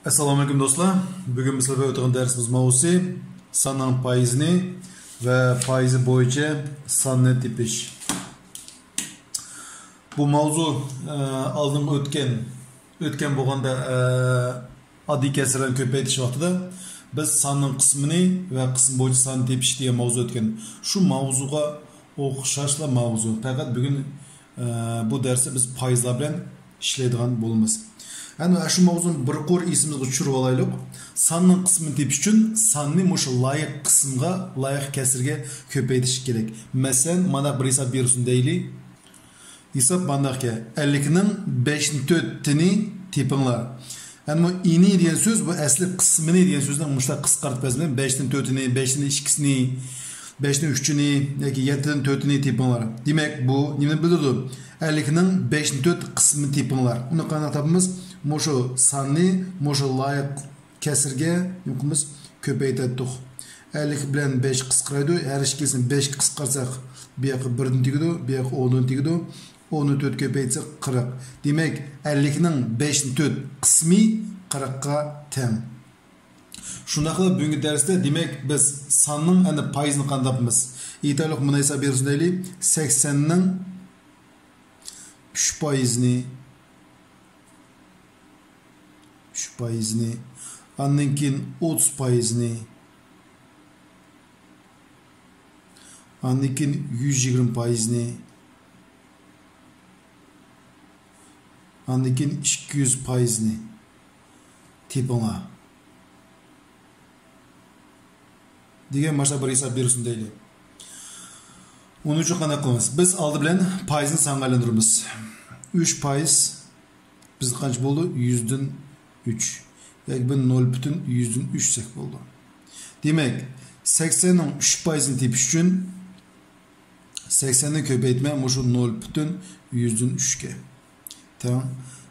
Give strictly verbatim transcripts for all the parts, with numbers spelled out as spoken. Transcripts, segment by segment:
ئەسسالامۇئەلەيكۇم دوستلار. بۈگۈن بىز سىلەر بىلەن ئۆتىدىغان دەرسىمىز ماۋزۇسى ساننىڭ پايىزىنى ۋە پايىزى بويىچە ساننى تېپىش. بۇ ماۋزۇ، ئە، ئالدىنقى ئۆتكەن، ئۆتكەن بولغاندا، ئە، ئاددىي كەسىرلەرنى كۆپەيتىش ۋاقتىدا بىز ساننىڭ قىسمىنى ۋە قىسمى بويىچە ساننى تېپىش دېگەن ماۋزۇ ئۆتكەن. شۇ ماۋزۇغا ئوخشاشلا ماۋزۇ. پەقەت بۈگۈن، ئە، بۇ دەرستە بىز پايىزلار بىلەن ئىشلەيدىغان بولىمىز. ئەنە شۇ ماۋزۇنى بىر قۇر ئېسىمىزگە چۈشۈرۈپ ئالايلۇق. ساننىڭ قىسمىنى تېپىش ئۈچۈن ساننى مۇشۇ لايىق قىسىمغا، لايىق كەسىرگە كۆپەيتىش كېرەك. مەسىلەن، مانا بىر ھېساب بېرىلسۇن دەيلى. ھېساب مانداقكەن، ئەللىكنىڭ بەشتىن تۆتىنى تېپىڭلار. ئەنە بۇ ئىنى دېگەن سۆز، بۇ ئەسلى قىسمىنى دېگەن سۆزنى مۇشۇنداق قىسقارتىپ يازىمەن. بەشتىن تۆتىنى، بەشتىن ئىككىسىنى، بەشتىن ئۈچىنى ياكى يەتتىدىن تۆتىنى تېپىڭلار. دېمەك، بۇ نېمىنى بىلدۈرىدۇ؟ ئەللىكنىڭ بەشتىن تۆت قىسمىنى تېپىڭلار. ئۇنى قانداق تاپىمىز؟ مۇشۇ ساننى مۇشۇ لايىق كەسىرگە نېمە قىلىمىز؟ كۆپەيتەتتۇق. ئەللىك بىلەن بەش قىسقىرايدۇ. ھەر ئىككىسىنى بەشكە قىسقارتساق، بۇ ياققا بىردىن تېگىدۇ، بۇ ياققا ئوندىن تېگىدۇ. ئوندىن تۆت كۆپەيتسەك، قىرىق. دېمەك، ئەللىكنىڭ بەشتىن تۆت قىسمى قىرىققا تەڭ. شۇنداقلا بۈگۈنكى دەرستە، دېمەك، بىز ساننىڭ ئەنە پايىزىنى قانداق تاپىمىز؟ ئېيتايلۇق، مانا ھېساب بېرىلسۇن دەيلى. سەكسەننىڭ ئۈچ پايىزىنى، ئۈچ پايىزىنى، ئاندىن كېيىن ئوتتۇز پايىزىنى، ئاندىن كېيىن يۈز يىگىرمە پايىزىنى، ئاندىن كېيىن ئىككى يۈز پايىزنى تېپىڭلار دېگەن ماشۇنداق بىر ھېساب بېرىلسۇن دەيلى. ئۇنىڭ ئۈچۈن قانداق قىلىمىز؟ بىز ئالدى بىلەن پايىزنى سانغا ئايلاندۇرىمىز. ئۈچ پايىز بىزدە قانچە بولدى؟ يۈزدىن ئۈچ. ياكى بۇنى نۆل پۈتۈن يۈزدىن ئۈچ دېسەك بولىدۇ. دېمەك، سەكسەننىڭ ئۈچ پايىزىنى تېپىش ئۈچۈن سەكسەننى كۆپەيتمە مۇشۇ نۆل پۈتۈن يۈزدىن ئۈچكە تەڭ.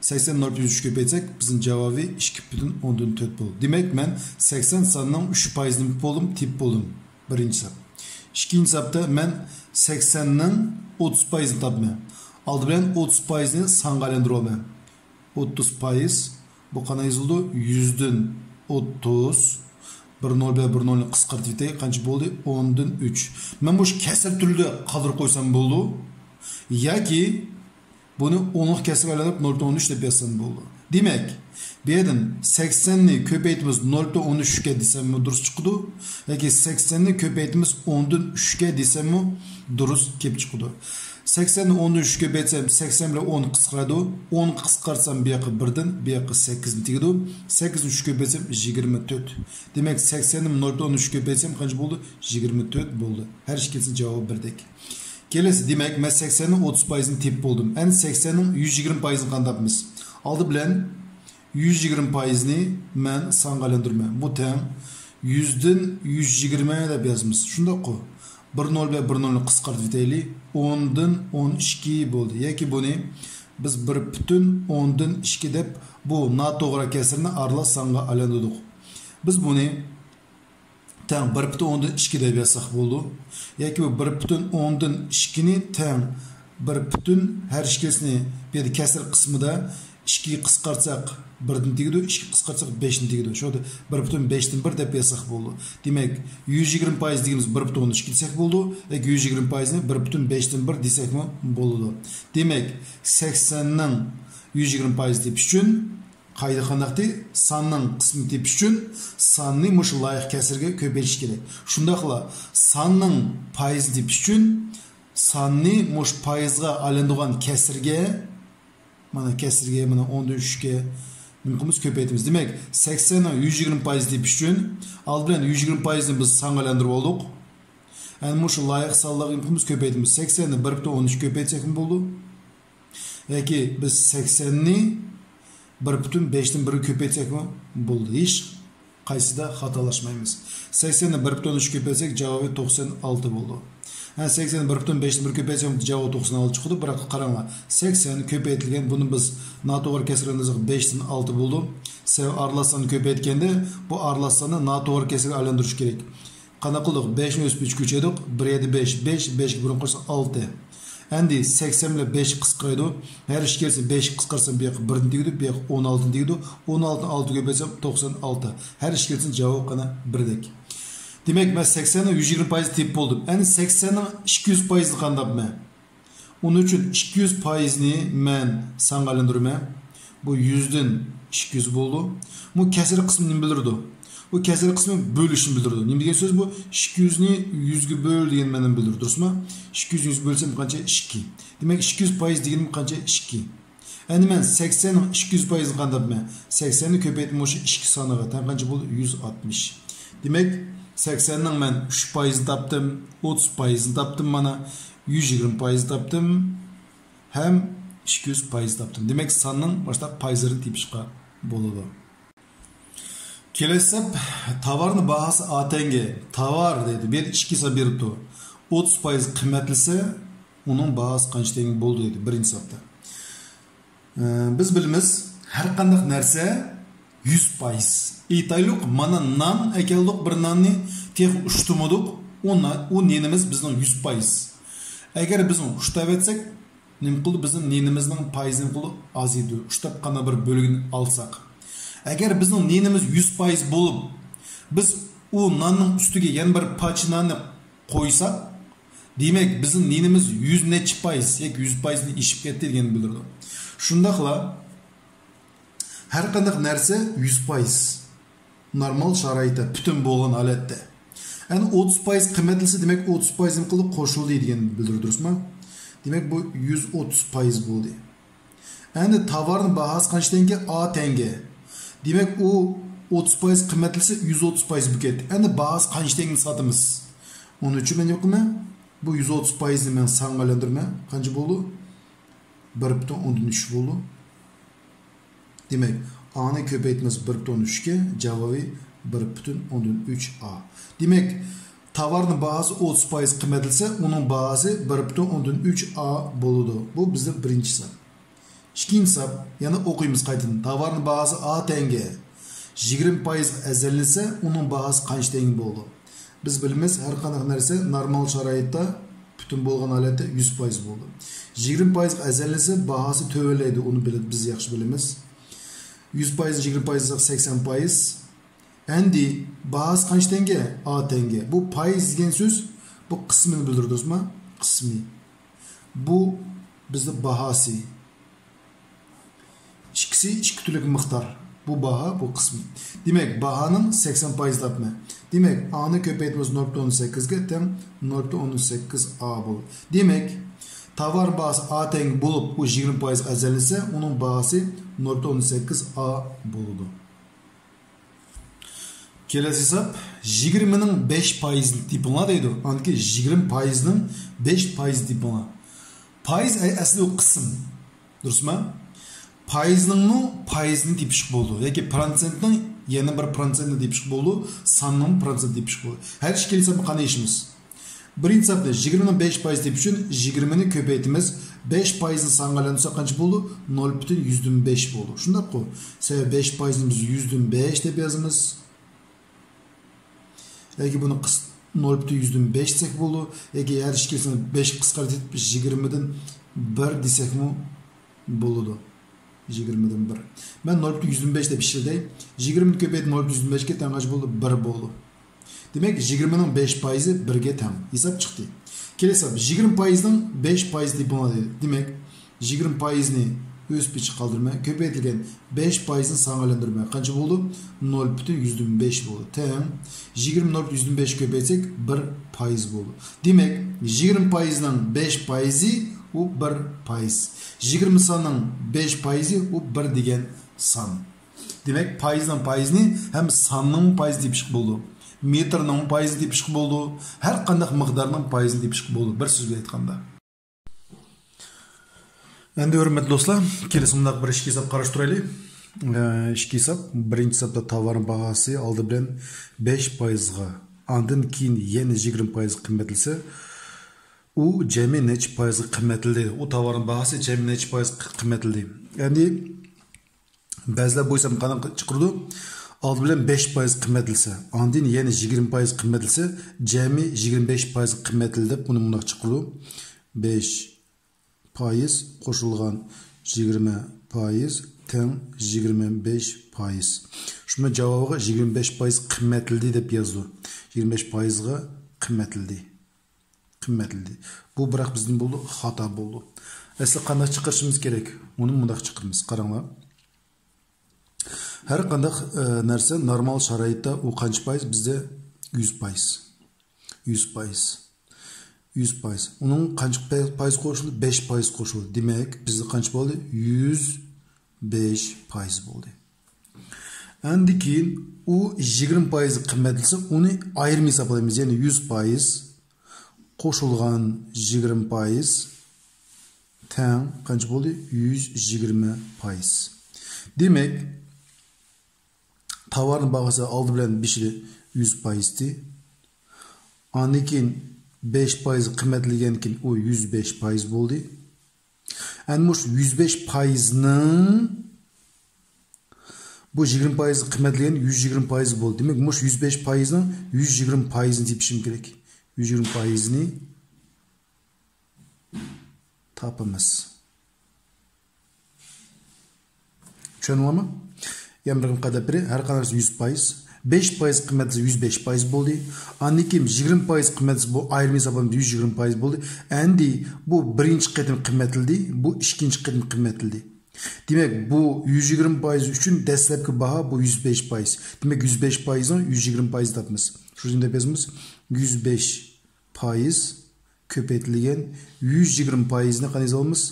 سەكسەن نۆل پۈتۈن يۈزدىن ئۈچكە كۆپەيتسەك، بىزنىڭ جاۋابى ئىككى پۈتۈن ئوندىن تۆت بولدى. دېمەك، مەن سەكسەن سانىنىڭ ئۈچ پايىزىنى بولدۇم، تېپىپ بولدۇم. بىرىنچى ھېساب. ئىككىنچى ھېسابتا مەن سەكسەننىڭ ئوتتۇز پايىزىنى تاپىمەن. ئالدى بىلەن ئوتتۇز پايىزنى سانغا ئايلاندۇرۇۋالىمەن. ئوتتۇز پايىز. بۇ قانداق يېزىلىدۇ؟ يۈزدىن ئوتتۇز. بىر نۆل بىلەن بىر نۆلنى قىسقارتىۋېتەي. قانچە بولدى؟ ئوندىن ئۈچ. مەن مۇشۇ كەسىر تۈرىدە قالدۇرۇپ قويسام بولىدۇ. ياكى بۇنى ئونلۇق كەسىرگە ئايلاندۇرۇپ، نۆل پۈتۈن ئوندىن ئۈچ دەپ يازسام بولىدۇ. دېمەك، بۇ يەردىن سەكسەننى كۆپەيتىمىز نۆل پۈتۈن ئوندىن ئۈچكە دېسەممۇ دۇرۇس چىقىدۇ. ياكى سەكسەننى كۆپەيتىمىز ئوندىن ئۈچكە دېسەممۇ دۇرۇس كېلىپ چىقىدۇ. سەكسەننى ئوندىن ئۈچكە كۆپەيتسەم، سەكسەن بىلەن ئون قىسقىرىدۇ. ئونغا قىسقارتسام، بۇ ياققا بىردىن، بۇ ياققا سەككىزدىن تېگىدۇ. سەككىزنى ئۈچكە كۆپەيتسەم، يىگىرمە تۆت. دېمەك، سەكسەننى نۆل پۈتۈن ئوندىن ئۈچكە كۆپەيتسەم، قانچە بولدى؟ يىگىرمە تۆت بولدى. ھەر ئىككىلىسىنىڭ جاۋابى بىردەك. كېلەسى، دېمەك، مەن سەكسەننىڭ ئوتتۇز پايىزىنى تېپىپ بولدۇم. ئەمدى سەكسەننىڭ يۈز يىگىرمە پايىزىنى قانداق تاپىمىز؟ ئالدى بىلەن يۈز يىگىرمە پايىزنى مەن سانغا ئايلاندۇرىمەن. بۇ تەڭ يۈزدىن يۈز يىگىرمە دەپ يازىمىز. شۇنداققۇ؟ بىر نۆل بىلەن بىر نۆلنى قىسقارتىۋېتەيلى. ئوندىن ئون ئىككى بولدى. ياكى بۇنى بىز بىر پۈتۈن ئوندىن ئىككى دەپ، بۇ ناتوغرا كەسىرنى ئارىلاش سانغا ئايلاندۇردۇق. بىز بۇنى تەڭ بىر پۈتۈن ئوندىن ئىككى دەپ يازساق بولىدۇ. ياكى بۇ بىر پۈتۈن ئوندىن ئىككىنى تەڭ بىر پۈتۈن، ھەر ئىككىسىنى بۇ يەردە كەسىر قىسمىدا ئىككىگە قىسقارتساق بىردىن تېگىدۇ، ئىككىگە قىسقارتساق بەشتىن تېگىدۇ. شۇ يەردە بىر پۈتۈن بەشتىن بىر دەپ يازساق بولىدۇ. دېمەك، يۈز يىگىرمە پايىز دېگىنىمىز بىر پۈتۈن ئوندىن ئىككى دېسەك بولىدۇ. ياكى يۈز يىگىرمە پايىزنى بىر پۈتۈن بەشتىن بىر دېسەكمۇ بولىدۇ. دېمەك، سەكسەننىڭ يۈز يىگىرمە پايىز تېپىش ئۈچۈن قائىدە قانداقتى؟ ساننىڭ قىسمىنى تېپىش ئۈچۈن ساننى مۇشۇ لايىق كەسىرگە كۆپەيتىش كېرەك. شۇنداقلا ساننىڭ پايىزىنى تېپىش ئۈچۈن ساننى مۇشۇ پايىزغا ئايلاندۇرغان كەسىرگە، مانا كەسىرگە، مانا ئوندىن ئۈچكە نېمە قىلىمىز؟ كۆپەيتىمىز. دېمەك، سەكسەننىڭ يۈز يىگىرمە پايىزىنى تېپىش ئۈچۈن ئالدى بىلەن يۈز يىگىرمە پايىزنى بىز سانغا ئايلاندۇرۇپ ئالدۇق. ئەنە مۇشۇ لايىق سانلارغا نېمە قىلىمىز؟ كۆپەيتىمىز. سەكسەننى بىر پۈتۈن ئوندىن ئۈچكە كۆپەيتسەكمۇ بولىدۇ. ياكى بىز سەكسەننى بىر پۈتۈن بەشتىن بىرگە كۆپەيتسەكمۇ بولىدۇ. ھېچ قايسىدا خاتالاشمايمىز. سەكسەننى بىر پۈتۈن ئوندىن ئۈچكە كۆپەيتسەك، جاۋابى توقسان ئالتە بولىدۇ. ھە، سەكسەننى بىر پۈتۈن بەشتىن بىرگە كۆپەيتسەك، جاۋابى توقسان ئالتە چىقىدۇ. بىراق قاراڭلار، سەكسەن كۆپەيتىلگەن، بۇنى بىز ناتوغرا كەسىرگە ئايلاندۇرساق، بەشتىن ئالتە بولىدۇ. سەۋەبى ئارىلاش ساننى كۆپەيتكەندە، بۇ ئارىلاش ساننى ناتوغرا كەسىرگە ئايلاندۇرۇش كېرەك. قانداق قىلدۇق؟ بەشنى ئۆز پېتىگە كۆچۈردۇق. بىر يەردە بەش، بەش، بەشكە بىرنى قوشساق ئالتە. ئەمدى سەكسەن بىلەن بەش قىسقىرايدۇ. ھەر ئىككىلىسى بەش قىسقارسام، بۇ ياققا بىردىن تېگىدۇ، بۇ ياققا ئون ئالتىنى تېگىدۇ. ئون ئالتىنى ئالتە كۆپەيتسەم، توقسان ئالتە. ھەر ئىككىلىسىنىڭ جاۋابى قانا بىردەك. دېمەك، مەن سەكسەننىڭ يۈز يىگىرمە پايىزىنى تېپىپ بولدۇم. ئەمدى سەكسەننىڭ ئىككى يۈز پايىزىنى قانداق مەن؟ ئۇنىڭ ئۈچۈن ئىككى يۈز پايىزنى مەن سانغا ئايلاندۇرىمەن. بۇ يۈزدىن ئىككى يۈز بولىدۇ. بۇ كەسرى قىسمى نېمە بىلدۈرىدۇ؟ بۇ كەسرى قىسمى بۆلۈشنى بىلدۈرىدۇ. نېمە دېگەن سۆز بۇ؟ ئىككى يۈزنى يۈزگە بۆل دېگەن مەنىنى بىلدۈرىدۇ، دۇرۇسمۇ؟ ئىككى يۈزنى يۈزگە بۆلسەم قانچە؟ ئىككى. دېمەك، ئىككى يۈز پايىز دېگىنىم قانچە؟ ئىككى. ئەمدى مەن سەكسەننىڭ ئىككى يۈز پايىزىنى قانداق بىلىمەن؟ سەكسەننى كۆپەيتىپ مۇشۇ ئىككى سانىغا تەڭ قانچە بولدى؟ يۈز ئاتمىش. دېمەك، سەكسەننىڭ مەن ئۈچ پايىزىنى تاپتىم، ئوتتۇز پايىزىنى تاپتىم، مانا يۈز يىگىرمە پايىز تاپتىم ھەم ئىككى يۈز پايىز تاپتىم. دېمەك، ساننىڭ مۇشۇنداق پايىزلىرىنى تېپىشقا بولىدۇ. كېلەسى ھېساب، تاۋارنىڭ باھاسى ئا تەڭگە. تاۋار دەيدۇ، بۇ يەردە ئىككى ھېساب بېرىپتۇ. ئوتتۇز پايىز قىممەتلىسە، ئۇنىڭ باھاسى قانچە تەڭگە بولىدۇ دەيدۇ، بىرىنچى ھېسابتا. ئە، بىز بىلىمىز، ھەر قانداق نەرسە يۈز پايىز. ئېيتايلۇق، مانا نان ئەكەلدۇق، بىر ناننى تېخى ئۇشتۇمىدۇق، ئۇ نا-، ئۇ نېنىمىز بىزنىڭ يۈز پايىز. ئەگەر بىزنىڭ ئۇشتاۋەتسەك، نېمە قىلدى؟ بىزنىڭ نېنىمىزنىڭ پايىزى نېمە قىلدى؟ ئازىيدۇ. ئۇشتاپ قالغان بىر بۆلىكىنى ئالساق. ئەگەر بىزنىڭ نېنىمىز يۈز پايىز بولۇپ، بىز ئۇ ناننىڭ ئۈستىگە يەنە بىر پارچە ناننى قويساق، دېمەك، بىزنىڭ نېنىمىز يۈز نەچچە پايىز ياكى يۈز پايىزدىن ئېشىپ كەتتى دېگەننى بىلدۈرىدۇ. شۇنداقلا ھەر قانداق نەرسە يۈز پايىز. نورمال شارائىتتا، پۈتۈن بولغان ھالەتتە. ئەنە ئوتتۇز پايىز قىممەتلىسە، دېمەك، ئوتتۇز پايىز نېمە قىلدى؟ قوشۇلدى دېگەننى بىلدۈرىدۇ، دۇرۇسمۇ؟ دېمەك، بۇ يۈز ئوتتۇز پايىز بولدى. ئەمدى تاۋارنىڭ باھاسى قانچە تەڭگە؟ ئا تەڭگە. دېمەك، ئۇ ئوتتۇز پايىز قىممەتلىسە، يۈز ئوتتۇز پايىز بولۇپ كەتتى. ئەمدى باھاسى قانچە تەڭگە ساتىمىز؟ ئۇنىڭ ئۈچۈن مەن نېمە قىلىمەن؟ بۇ يۈز ئوتتۇز پايىزنى مەن سانغا ئايلاندۇرىمەن. قانچە بولدى؟ بىر پۈتۈن ئوندىن ئۈچ بولدى. دېمەك، ئانى كۆپەيتىمىز بىر پۈتۈن ئوندىن ئۈچكە، جاۋابى بىر پۈتۈن ئوندىن ئۈچ ئا. دېمەك، تاۋارنىڭ باھاسى ئوتتۇز پايىز قىممەتلىسە، ئۇنىڭ باھاسى بىر پۈتۈن ئوندىن ئۈچ ئا بولىدۇ. بۇ بىزدە بىرىنچى ھېساب. ئىككىنچى ھېساب، يەنە ئوقۇيمىز قايتىدىن. تاۋارنىڭ باھاسى ئا تەڭگە يىگىرمە پايىزغا ئەرزانلىسە، ئۇنىڭ باھاسى قانچە تەڭگە بولىدۇ؟ بىز بىلىمىز، ھەر قانداق نەرسە نورمال شارائىتتا پۈتۈن بولغان ھالەتتە يۈز پايىز بولىدۇ. يىگىرمە پايىزغا ئەرزانلىسە، باھاسى تۆۋەنلەيدۇ. ئۇنى بىل-، بىز ياخشى بىلىمىز. يۈز پايىز، يىگىرمە پايىز دېسەك، سەكسەن پايىز. ئەمدى باھاسى قانچە تەڭگە؟ ئا تەڭگە. بۇ پايىز دېگەن سۆز، بۇ قىسمىنى بىلدۈرىدۇ، دۇرۇسمۇ؟ قىسمى. بۇ بىزدە باھاسى. ئىككىسى ئىككى تۈرلۈك مىقدار. بۇ باھا، بۇ قىسمى. دېمەك، باھانىڭ سەكسەن پايىز تاپىمەن. دېمەك، ئانى كۆپەيتىمىز نۆل پۈتۈن ئوندىن سەككىزگە تەڭ، نۆل پۈتۈن ئوندىن سەككىز ئا بولدى. دېمەك، تاۋار باھاسى ئا تەڭگە بولۇپ، ئۇ يىگىرمە پايىزغا ئەرزانلىسە، ئۇنىڭ باھاسى نۆل پۈتۈن ئوندىن سەككىز ئا بولىدۇ. كېلەسى ھېساب، يىگىرمىنىڭ بەش پايىزىنى تېپىڭلار دەيدۇ. ئاندىن كېيىن يىگىرمە پايىزنىڭ بەش پايىزىنى تېپىڭلار. پايىز ئەسلى ئۇ قىسىم. دۇرۇسمۇ؟ پايىزنىڭمۇ پايىزىنى تېپىشقا بولىدۇ. ياكى پىروتسېنتنىڭ يەنە بىر پىروتسېنتىنى تېپىشقا بولىدۇ. ساننىڭمۇ پىروتسېنتىنى تېپىشقا بولىدۇ. ھەر ئىككىلىسىنى قانداق ئېلىشىمىز؟ بىرىنچى ھېسابتا يىگىرمىنىڭ بەش پايىز تېپىش ئۈچۈن يىگىرمىنى كۆپەيتىمىز. بەش پايىزنى سانغا ئايلاندۇرساق قانچە بولىدۇ؟ نۆل پۈتۈن يۈزدىن بەش بولىدۇ. شۇنداققۇ؟ سەۋەبى بەش پايىزنى بىز يۈزدىن بەش دەپ يازىمىز. ياكى بۇنى قىس-، نۆل پۈتۈن يۈزدىن بەش دېسەك بولىدۇ. ياكى ھەر ئىككىلىسىنى بەش قىسقارتىپ يىگىرمىدىن بىر دېسەكمۇ بولىدۇ. يىگىرمىدىن بىر. مەن نۆل پۈتۈن يۈزدىن بەش دەپ ئىشلىتەي. يىگىرمىنى كۆپەيتىپ نۆل پۈتۈن يۈزدىن بەشكە تەڭ قانچە بولىدۇ؟ بىر بولىدۇ. دېمەك، يىگىرمىنىڭ بەش پايىزى بىرگە تەڭ. ھېساب چىقتى. كېلەسى ھېساب، يىگىرمە پايىزنىڭ بەش پايىزى دېيىپ بولمايدۇ. دېمەك، يىگىرمە پايىزنى ئۆز پېتىچە قالدۇرىمەن. كۆپەيتىلگەن بەش پايىزنى سانغا ئايلاندۇرىمەن. قانچە بولىدۇ؟ نۆل پۈتۈن يۈزدىن بەش بولىدۇ. تەڭ. يىگىرمە نۆل پۈتۈن يۈزدىن بەش كۆپەيتسەك، بىر پايىز بولىدۇ. دېمەك، يىگىرمە پايىزنىڭ بەش پايىزى ئۇ بىر پايىز. يىگىرمە ساننىڭ بەش پايىزى ئۇ بىر دېگەن سان. دېمەك، پايىزنىڭ پايىزىنى ھەم ساننىڭ پايىزىنى تېپىشقا بولىدۇ. مېتىرنىڭ پايىزىنى تېپىشقا بولىدۇ. ھەر قانداق مىقدارنىڭ پايىزىنى تېپىشقا بولىدۇ. بىر سۆز بىلەن ئېيتقاندا. ئەمدى ھۆرمەتلىك دوستلار، كېلىسى مۇنداق بىر ئىككى ھېساب قاراشتۇرايلى. ئە، ئىككى ھېساب. بىرىنچى ھېسابتا تاۋارنىڭ باھاسى ئالدى بىلەن بەش پايىزغا، ئاندىن كېيىن يەنە يىگىرمە پايىز قىممەتلىسە، ئۇ جەمئىي نەچچە پايىزغا قىممەتلىدى؟ ئۇ تاۋارنىڭ باھاسى جەمئىي نەچچە پايىزغا قىممەتلىدى؟ ئەمدى بەزىلەر بۇ ھېسابنى قانداق چىقىرىدۇ؟ ئالدى بىلەن بەش پايىز قىممەتلىسە، ئاندىن يەنە يىگىرمە پايىز قىممەتلىسە، جەمئىي يىگىرمە بەش پايىز قىممەتلىدى دەپ بۇنى مۇنداق چىقىرىدۇ. بەش، پايىز قوشۇلغان يىگىرمە پايىز تەڭ يىگىرمە بەش پايىز. شۇنىڭ جاۋابىغا يىگىرمە بەش پايىز قىممەتلىدى دەپ يازىدۇ. يىگىرمە بەش پايىزغا قىممەتلىدى. قىممەتلىدى. بۇ بىراق بىزدىن بولدى، خاتا بولدى. ئەسلى قانداق چىقىرىشىمىز كېرەك؟ ئۇنى مۇنداق چىقىرىمىز. قاراڭلار. ھەر قانداق، ئە، نەرسە نورمال شارائىتتا ئۇ قانچە پايىز؟ بىزدە يۈز پايىز. يۈز پايىز. يۈز پايىز. ئۇنىڭ قانچە پاي-، پايىز قوشۇلدى؟ بەش پايىز قوشۇلدى. دېمەك، بىزدە قانچە بولدى؟ يۈز بەش پايىز بولدى. ئاندىن كېيىن ئۇ يىگىرمە پايىز قىممەتلىسە، ئۇنى ئايرىم ھېسابلايمىز. يەنى يۈز پايىز قوشۇلغان يىگىرمە پايىز تەڭ قانچە بولدى؟ يۈز يىگىرمە پايىز. دېمەك، تاۋارنىڭ باھاسى ئالدى بىلەن بېشىدا يۈز پايىزتى. ئاندىن كېيىن بەش پايىز قىممەتلىگەندىن كېيىن ئۇ يۈز بەش پايىز بولدى. ئەنە مۇشۇ يۈز بەش پايىزنىڭ، بۇ يىگىرمە پايىز قىممەتلىگەن يۈز يىگىرمە پايىز بولدى. دېمەك، مۇشۇ يۈز بەش پايىزنىڭ يۈز يىگىرمە پايىزىنى تېپىشىم كېرەك. يۈز يىگىرمە پايىزنى تاپىمىز. چۈشەندىڭلارمۇ؟ يەنە بىر قېتىم قايتىلاپ بېرەي. ھەر قانداق يۈز پايىز. بەش پايىز قىممەتلىسە يۈز بەش پايىز بولدى. ئاندىن كېيىن يىگىرمە پايىز قىممەتلىسە بۇ ئايرىم ھېسابلىنىپ يۈز يىگىرمە پايىز بولدى. ئەمدى بۇ بىرىنچى قېتىم قىممەتلىدى، بۇ ئىككىنچى قېتىم قىممەتلىدى. دېمەك، بۇ يۈز يىگىرمە پايىز ئۈچۈن دەسلەپكى باھا بۇ يۈز بەش پايىز. دېمەك، يۈز بەش پايىزنىڭ يۈز يىگىرمە پايىز تاپىمىز. شۇنى دەپ يازىمىز. يۈز بەش پايىز كۆپەيتىلگەن يۈز يىگىرمە پايىزنى قانداق يېزىۋالىمىز؟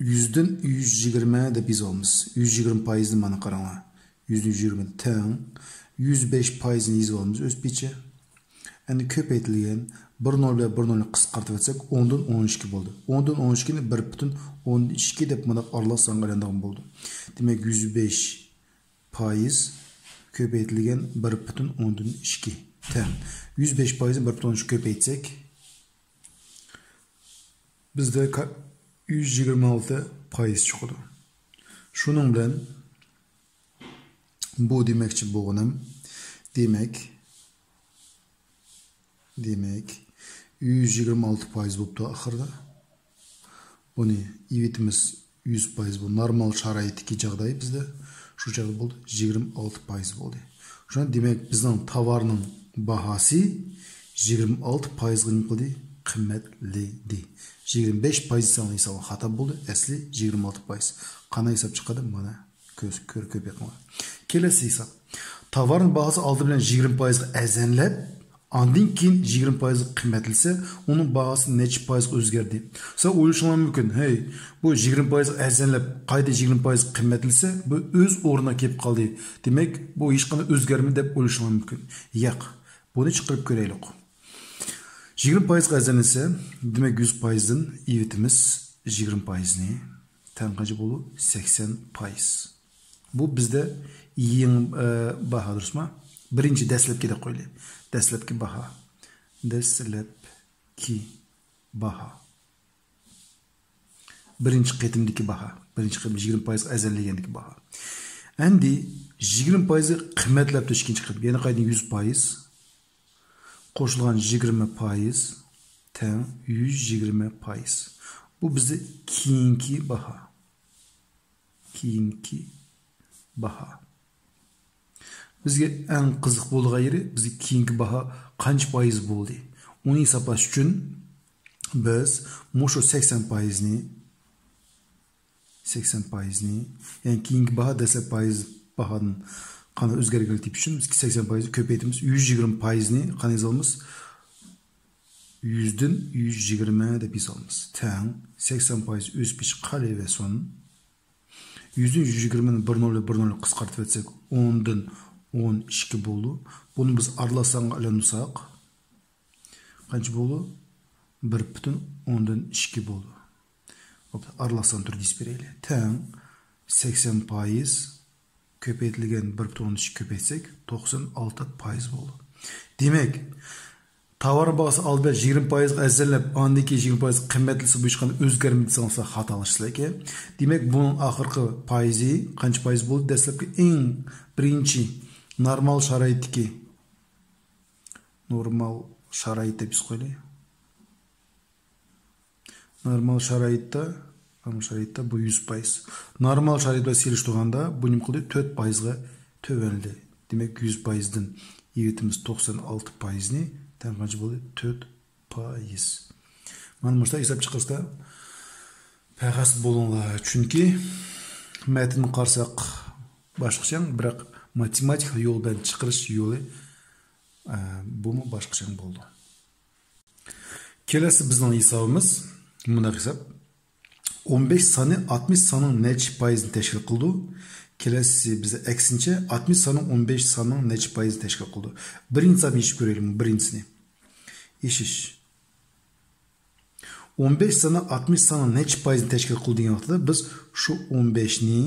يۈزدىن يۈز يىگىرمە دەپ يېزىۋالىمىز. يۈز يىگىرمە پايىزنى مانا قاراڭلار. يۈزدىن يۈز يىگىرمە تەڭ يۈز بەش پايىزنى يېزىۋالىمىز ئۆز پېچى. ئەمدى كۆپەيتىلگەن بىر نول بىلەن بىر نولنى قىسقارتىۋەتسەك، ئوندىن ئون ئىككى بولدى. ئوندىن ئون ئىككىنى بىر پۈتۈن ئوندىن ئىككى دەپ مۇنداق ئارىلاش سانغا ئايلاندۇرغان بولدى. دېمەك، يۈز بەش پايىز كۆپەيتىلگەن بىر پۈتۈن ئوندىن ئىككى تەڭ. يۈز بەش پايىزنى بىر پۈتۈن ئوندىن ئىككى كۆپەيتسەك، بىزدە كا-، يۈز يىگىرمە ئالتە پايىز چىقىدۇ. شۇنىڭ بىلەن بۇ دېمەكچى بولغىنىم، دېمەك، دېمەك، يۈز يىگىرمە ئالتە پايىز بوپتۇ ئاخىرىدا. بۇنى ئېۋىتىمىز يۈز پايىز، بۇ نورمال شارائىتتىكى جاغداي بىزدە. شۇ چاغدا بولدى، يىگىرمە ئالتە پايىز بولدى. شۇڭا دېمەك، بىزنىڭ تاۋارنىڭ باھاسى يىگىرمە ئالتە پايىزغا نېمە قىلدى؟ قىممەتلىدى. يىگىرمە بەش پايىز دېسەڭ ھېسابىڭ خاتا بولدى. ئەسلى يىگىرمە ئالتە پايىز. قانداق ھېساب چىقىدۇ؟ مانا، كۆز، كۆر، كۆپ يېقىڭلار. كېلەسى ھېساب. تاۋارنىڭ باھاسى ئالدى بىلەن يىگىرمە پايىزغا ئەرزانلاپ، ئاندىن كېيىن يىگىرمە پايىزغا قىممەتلىسە، ئۇنىڭ باھاسى نەچچە پايىزغا ئۆزگەردى؟ سىلەر ئويلىشىڭلار مۇمكىن، ھەي، بۇ يىگىرمە پايىزغا ئەرزانلاپ، قايتا يىگىرمە پايىزغا قىممەتلىسە، بۇ ئۆز ئورنىغا كېلىپ قالدى. دېمەك، بۇ ھېچقانداق ئۆزگەرمىدى دەپ ئويلىشىڭلار مۇمكىن. ياق، بۇنى چىقىرىپ كۆرەيلى. يىگىرمە پايىزغا ئەرزانلىسە، دېمەك، يۈز پايىزدىن ئېۋىتىمىز يىگىرمە پايىزنى. تەڭ قانچە بولىدۇ؟ سەكسەن پايىز. بۇ بىزدە يېڭى، ئە، باھا، دۇرۇسمۇ؟ بىرىنچى دەسلەپكى دەپ قويىلى. دەسلەپكى باھا. دەسلەپكى باھا. بىرىنچى قېتىمدىكى باھا. بىرىنچى قېتىم يىگىرمە پايىزغا ئەرزانلىگەندىكى باھا. ئەمدى يىگىرمە پايىزغا قىممەتلەپتۇ ئىككىنچى قېتىم. يەنە قايتىدىن يۈز پايىز قوشۇلغان يىگىرمە پايىز تەڭ يۈز يىگىرمە پايىز. بۇ بىزدە كېيىنكى باھا. كېيىنكى باھا. بىزگە ئەڭ قىزىق بولىدىغان يېرى، بىزگە كېيىنكى باھا قانچە پايىز بولدى؟ ئۇنى ھېسابلاش ئۈچۈن بىز مۇشۇ سەكسەن پايىزنى، سەكسەن پايىزنى، يەنى كېيىنكى باھا دەسلەپ پايىز باھادىن قانداق ئۆزگەرگەنلىكى تېپىش ئۈچۈن بىز سەكسەن پايىزنى كۆپەيتىمىز. يۈز يىگىرمە پايىزنى قانداق يېزىۋالىمىز؟ يۈزدىن يۈز يىگىرمە دەپ يېزىۋالىمىز. تەڭ سەكسەن پايىز ئۆز پېچى قالىۋەرسۇن. يۈزدىن يۈز يىگىرمىنى بىر نول بىر نول قىسقارتىۋەتسەك، ئوندىن ئون ئىككى بولىدۇ. بۇنى بىز ئارىلاش سانغا ئايلاندۇرساق، قانچە بولىدۇ؟ بىر پۈتۈن ئوندىن ئىككى بولىدۇ. ئارىلاش سان تۈرىدە يېزىپ بېرەيلى. تەڭ سەكسەن پايىز كۆپەيتىلگەن بىر پۈتۈن ئوندىن ئىككى كۆپەيتسەك، توقسان ئالتە پايىز بولىدۇ. دېمەك، تاۋار باھاسى ئالدى بىلەن يىگىرمە پايىزغا ئەرزانلاپ، ئاندىن كېيىن يىگىرمە پايىز قىممەتلىسە، بۇ ھېچقانداق ئۆزگەرمىدى دېسەڭلار خاتالىشىسىلەر ئىكەن. دېمەك، بۇنىڭ ئاخىرقى پايىزى قانچە پايىز بولدى؟ دەسلەپكى ئەڭ بىرىنچى نورمال شارائىتتىكى، نورمال شارائىت دەپ يېزىپ قويايلى. نورمال شارائىتتا، نورمال شارائىتتا بۇ يۈز پايىز. نورمال شارائىت بىلەن سېلىشتۇرغاندا بۇ نېمە قىلدى؟ تۆت پايىزغا تۆۋەنلىدى. دېمەك، يۈز پايىزدىن يىگىرمە توقسان ئالتە پايىزنى تەڭ قانچە بولدى؟ تۆت پايىز. مانا مۇشۇنداق ھېساب چىقىرسا، پەخەس بولۇڭلار. چۈنكى مەتننى قارىساق باشقىچە، بىراق ماتېماتىكىلىق يول بىلەن چىقىرىش يولى، ئە، بۇمۇ باشقىچە بولىدۇ. كېلەسى بىزنىڭ ھېسابىمىز مۇنداق ھېساب. ئون بەش سانى ئاتمىش ساننىڭ نەچچە پايىزىنى تەشكىل قىلىدۇ؟ كېلەسى بىزدە ئەكسىنچە، ئاتمىش ساننىڭ ئون بەش ساننىڭ نەچچە پايىزىنى تەشكىل قىلىدۇ؟ بىرىنچىسىنى يېشىپ كۆرەيلى، بىرىنچىسىنى. يېشىش. ئون بەش سانى ئاتمىش ساننىڭ نەچچە پايىزىنى تەشكىل قىلىدۇ دېگەن ۋاقىتتا بىز شۇ ئون بەشنى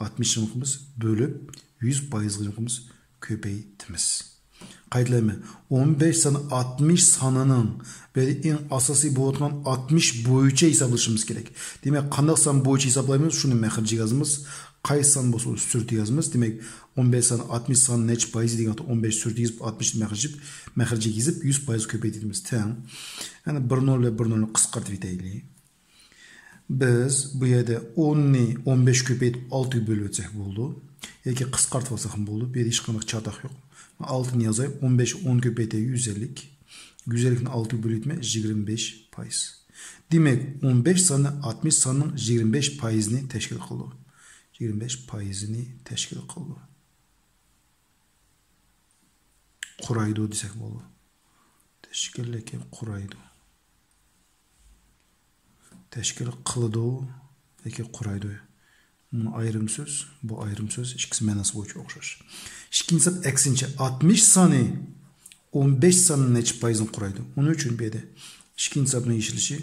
ئاتمىشنى قىلىمىز، بۆلۈپ يۈز پايىزغا قىلىمىز، كۆپەيتىمىز. قايتىلايمەن، ئون بەش سانى ئاتمىش سانىنىڭ، بەلكى ئەڭ ئاساسىي بولۇۋاتقان ئاتمىش بويىچە ھېسابلىشىمىز كېرەك. دېمەك، قانداق سان بويىچە ھېسابلايمىز، شۇنى مەخرىجگە يازىمىز. قايسى سان بولسا، ئۇنى سۈرىتىگە يازىمىز. دېمەك، ئون بەش سانى ئاتمىش سانى نەچچە پايىز دېگەن ۋاقىتتا، ئون بەش سۈرىتىگە يېزىپ، ئاتمىشنى مەخرىجى، مەخرىجىگە يېزىپ، يۈز پايىز كۆپەيتىمىز. تەڭ. يەنى بىر نۆل بىلەن بىر نۆلنى قىسقارتىپ ئۆتەيلى. بىز بۇ يەردە ئوننى ئون بەشكە كۆپەيتىپ، ئالتىگە بۆلۈپ ئۆتسەك بولىدۇ. ياكى قىسقارتىپ ئالساقمۇ بولىدۇ. بۇ يەردە ھېچقانداق چاتاق يوق. ئالتىنى يازاي، ئون بەش ئون كۆپەيتە يۈز ئەللىك. يۈز ئەللىكنى ئالتىگە بۆلۈۋەتمە، يىگىرمە بەش پايىز. دېمەك، ئون بەش سانى ئاتمىش ساننىڭ يىگىرمە بەش پايىزىنى تەشكىل قىلىدۇ. يىگىرمە بەش پايىزىنى تەشكىل قىلىدۇ. قۇرايدۇ دېسەك بولىدۇ. تەشكىل ياكى قۇرايدۇ. تەشكىل قىلىدۇ ياكى قۇرايدۇ. بۇ ئايرىم سۆز، بۇ ئايرىم سۆز، ئىككىسى مەناسى بويىچە ئوخشاش. ئىككىنچى ھېساب ئەكسىنچە، ئاتمىش سانى ئون بەش ساننىڭ نەچچە پايىزىنى قۇرايدۇ؟ ئۇنىڭ ئۈچۈن بۇ يەردە ئىككىنچى ھېسابنىڭ يېشىلىشى.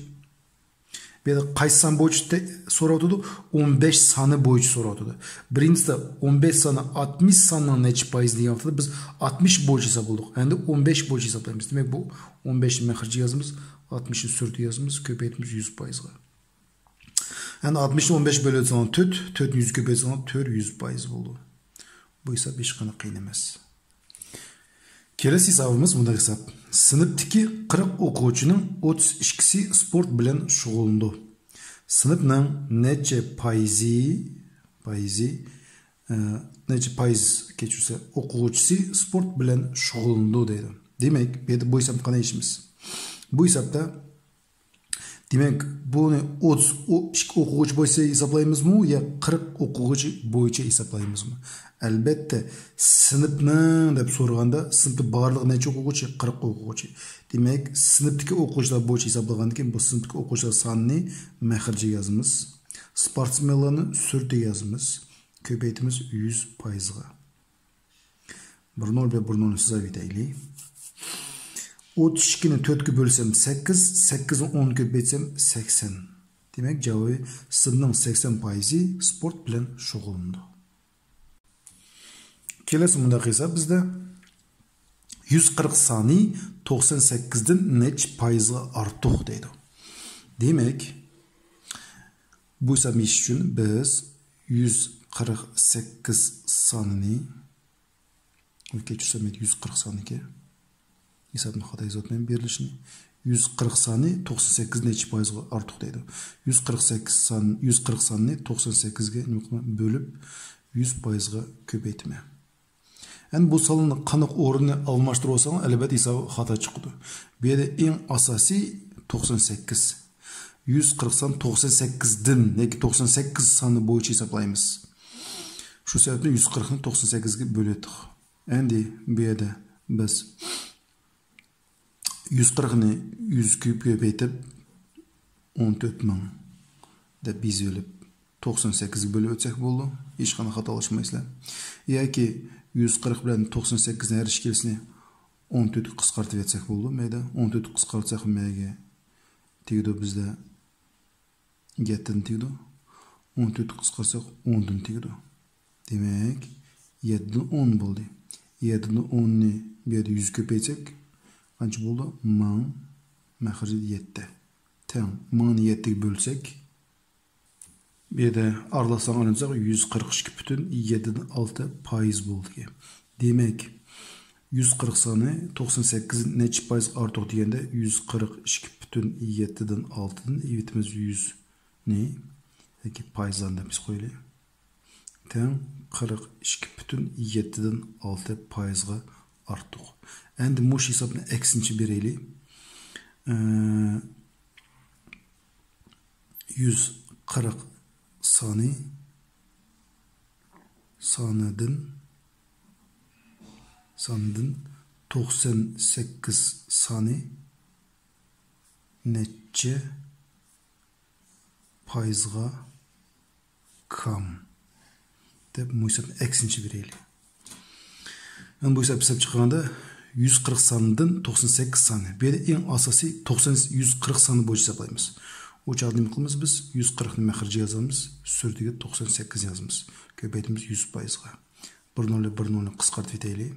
بۇ يەردە قايسى سان بويىچە تە-، سوراۋاتىدۇ؟ ئون بەش سانى بويىچە سوراۋاتىدۇ. بىرىنچىسىدە ئون بەش سانى ئاتمىش ساننىڭ نەچچە پايىزى دېگەن ۋاقىتتا بىز ئاتمىش بويىچە ھېسابلىدۇق. ئەمدى ئون بەش بويىچە ھېسابلايمىز. دېمەك، بۇ ئون بەشنى مەخرىجىگە يازىمىز، ئاتمىشنى سۈرىتىگە يازىمىز، كۆپەيتىمىز يۈز پايىزغا. ئەمدى ئاتمىشنى ئون بەشكە بۆلۈۋەتسەڭ تۆت، تۆتنى يۈزگە كۆپەيتسەڭ تۆت يۈز پايىز بولىدۇ. بۇ ھېساب ھېچقانداق قىيىن ئەمەس. كېلەسى ھېسابىمىز مۇنداق ھېساب. سىنىپتىكى قىرىق ئوقۇغۇچىنىڭ ئوتتۇز ئىككىسى سپورت بىلەن شۇغۇللىنىدۇ. سىنىپنىڭ نەچچە پايىزى، پايىزى، ئە، نەچچە پايىز، كەچۈرسە، ئوقۇغۇچىسى سپورت بىلەن شۇغۇللىنىدۇ دەيدۇ. دېمەك، بۇ يەردە بۇ ھېسابنى قانداق يېشىمىز؟ بۇ ھېسابتا دېمەك، بۇنى ئوتتۇز ئىككى ئوقۇغۇچى بويىچە ھېسابلايمىزمۇ يا قىرىق ئوقۇغۇچى بويىچە ھېسابلايمىزمۇ؟ ئەلبەتتە، سىنىپنىڭ دەپ سورىغاندا، سىنىپتا بارلىقى نەچچە ئوقۇغۇچى؟ قىرىق ئوقۇغۇچى. دېمەك، سىنىپتىكى ئوقۇغۇچىلار بويىچە ھېسابلىغاندىن كېيىن، بۇ سىنىپتىكى ئوقۇغۇچىلار سانىنى مەخرىجىگە يازىمىز. سپورتسمېنلارنى سۈرىتىگە يازىمىز. كۆپەيتىمىز يۈز پايىزغا. بىر نۆل بىلەن بىر نۆلنى سىزىپ ئۆتەيلى. ئوتتۇز ئىككىنى تۆتكە بۆلسەم سەككىز، سەككىزنى ئونغا كۆپەيتسەم سەكسەن. دېمەك، جاۋابى سىنىپنىڭ سەكسەن پايىزى سپورت بىلەن شۇغۇللىنىدۇ. كېلەسى مۇنداق ھېساب بىزدە. يۈز قىرىق سانى توقسان سەككىزدىن نەچچە پايىزغا ئارتۇق دەيدۇ. دېمەك، بۇ ھېسابنى يېشىش ئۈچۈن بىز يۈز قىرىق سەككىز سانىنى، كەچۈرسەم، يۈز قىرىق سانىكى. ھېسابنى خاتا يېزىۋاتىمەن، بېرىلىشىنى. يۈز قىرىق سانى توقسان سەككىز نەچچە پايىزغا ئارتۇق دەيدۇ. يۈز قىرىق سەككىز سان، يۈز قىرىق ساننى توقسان سەككىزگە نېمە قىلىمەن؟ بۆلۈپ، يۈز پايىزغا كۆپەيتىمەن. ئەمدى بۇ سانلارنى قانداق ئورنىنى ئالماشتۇرۇۋالساڭ، ئەلۋەتتە ھېسابى خاتا چىقىدۇ. بۇ يەردە ئەڭ ئاساسىي توقسان سەككىز. يۈز قىرىق سان توقسان سەككىزدىن ياكى توقسان سەككىز سانى بويىچە ھېسابلايمىز. شۇ سەۋەبتىن يۈز قىرىقنى توقسان سەككىزگە بۆلۈۋەتتۇق. ئەمدى بۇ يەردە بىز يۈز قىرىقنى يۈزگە كۆپەيتىپ، ئون تۆت مىڭ دەپ يېزىۋېلىپ، توقسان سەككىزگە بۆلۈپ ئۆتسەك بولىدۇ. ھېچقانداق خاتالاشمايسىلەر. ياكى يۈز قىرىق بىلەن توقسان سەككىزنى ھەر ئىككىلىسىنى ئون تۆتكە قىسقارتىۋەتسەك بولىدۇ. مەيدە، ئون تۆتكە قىسقارتساق مەيگە تېگىدۇ بىزدە. يەتتىدىن تېگىدۇ. ئون تۆتكە قىسقارتساق ئوندىن تېگىدۇ. دېمەك، يەتتىدىن ئون بولدى. يەتتىدىن ئوننى بۇ يەردە يۈز كۆپەيتسەك، قانچە بولدى؟ مىڭ، مەخرىجى يەتتە. تەڭ مىڭنى يەتتىگە بۆلسەك، بۇ يەردە ئارىلاشساڭ ئايلانساق، يۈز قىرىق ئىككى پۈتۈن يەتتىدىن ئالتە پايىز بولدى. دېمەك، يۈز قىرىق سانى توقسان سەككىز نەچچە پايىزغا ئارتۇق دېگەندە، يۈز قىرىق ئىككى پۈتۈن يەتتىدىن ئالتىدىن ئېلىۋېتىمىز يۈزنى، ياكى پايىزلارنى دەپ بىز قويىلى. تەڭ قىرىق ئىككى پۈتۈن يەتتىدىن ئالتە پايىزغا ئارتۇق. ئەمدى مۇشۇ ھېسابنى ئەكسىنچە بېرەيلى. ئە، يۈز قىرىق سانى، سانىدىن، سانىدىن توقسان سەككىز سانى نەچچە پايىزغا كام دەپ مۇشۇ ھېسابنى ئەكسىنچە بېرەيلى. يەنى بۇ ھېساب، ھېساب چىققاندا يۈز قىرىق ساندىن توقسان سەككىز سانى. بۇ يەردە ئەڭ ئاساسىي توقسان، يۈز قىرىق سانى بويىچە ھېسابلايمىز. ئۇ چاغدا نېمە قىلىمىز بىز؟ يۈز قىرىقنى مەخرىجىگە يازىمىز، سۈرىتىگە توقسان سەككىز يازىمىز. كۆپەيتىمىز يۈز پايىزغا. بىر نولنى بىر نولنى قىسقارتىپ ئۆتەيلى.